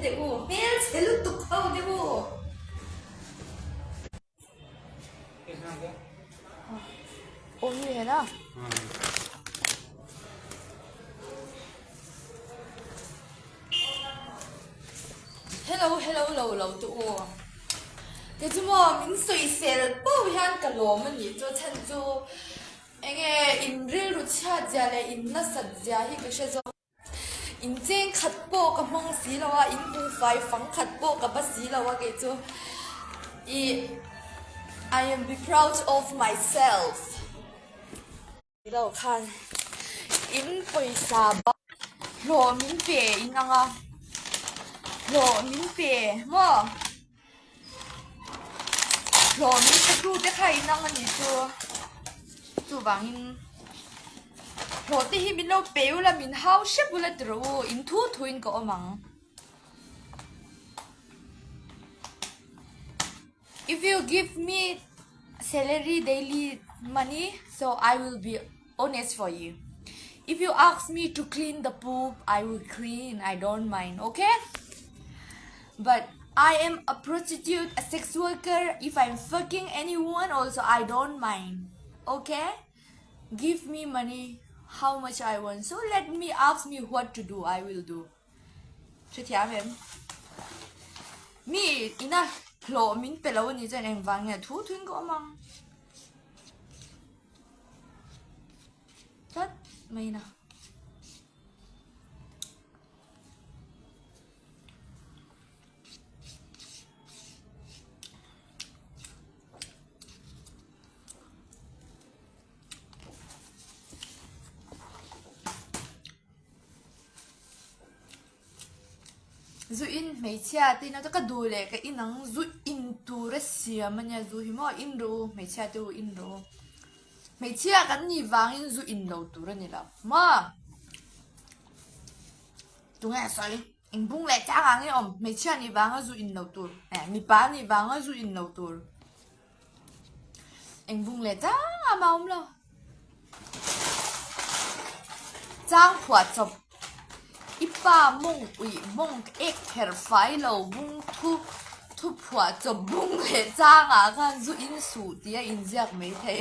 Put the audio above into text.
teh u, hmelchhe lutuk ho te u. Hello hello lo lo te u kei chu maw min sawisel pawh hian ka lawm a nih chu chhan chu enge in rilru chhiat zia leh in nasat zia hi ka hre zawk. In cheng khat pawh ka hmang si lo a, in buhfai fang khat pawh ka ba si lo a kei chu ih I am be proud of myself. Lo khan in pawisa ba hlawh min pe in ang a, hlawh min pe maw hlawh min pe tu te kha in ang a nih chu chuvangin hlawh te hi min lo pe ula min hau hrep ula ti rawh u in thu thu in ka awm ang. If you give me salary daily money so I will be honest for you if you ask me to clean the poop I will clean I don't mind okay but I am a prostitute a sex worker if I'm fucking anyone also I don't mind okay give me money how much I want so let me ask me what to do I will do Hrethiam em? Mi ina hlawh min pe lo a nih chuan engvang nge thu thuin ka awm ang? Tlat mai na. Zu in hmeichhia te ina ka duh leh ka in ang zu in tur a siam a nia zu hi maw in rawh u hmeichhia te u in rawh u hmeichhia kan nih vangin zu in lo tur a ni lo maw tunge a sawi eng bung leh chang ang nge awm hmeichhia nih vanga zu in lo tur eh mipa nih vanga zu in lo tur. Eng bung leh chang a mah awm lo. Chang phuah chawp i pa mawng uih mawng ek kher fai lo bung thu thu phuah chawp bung leh changah khan zu in suh tih a inziak mai thei.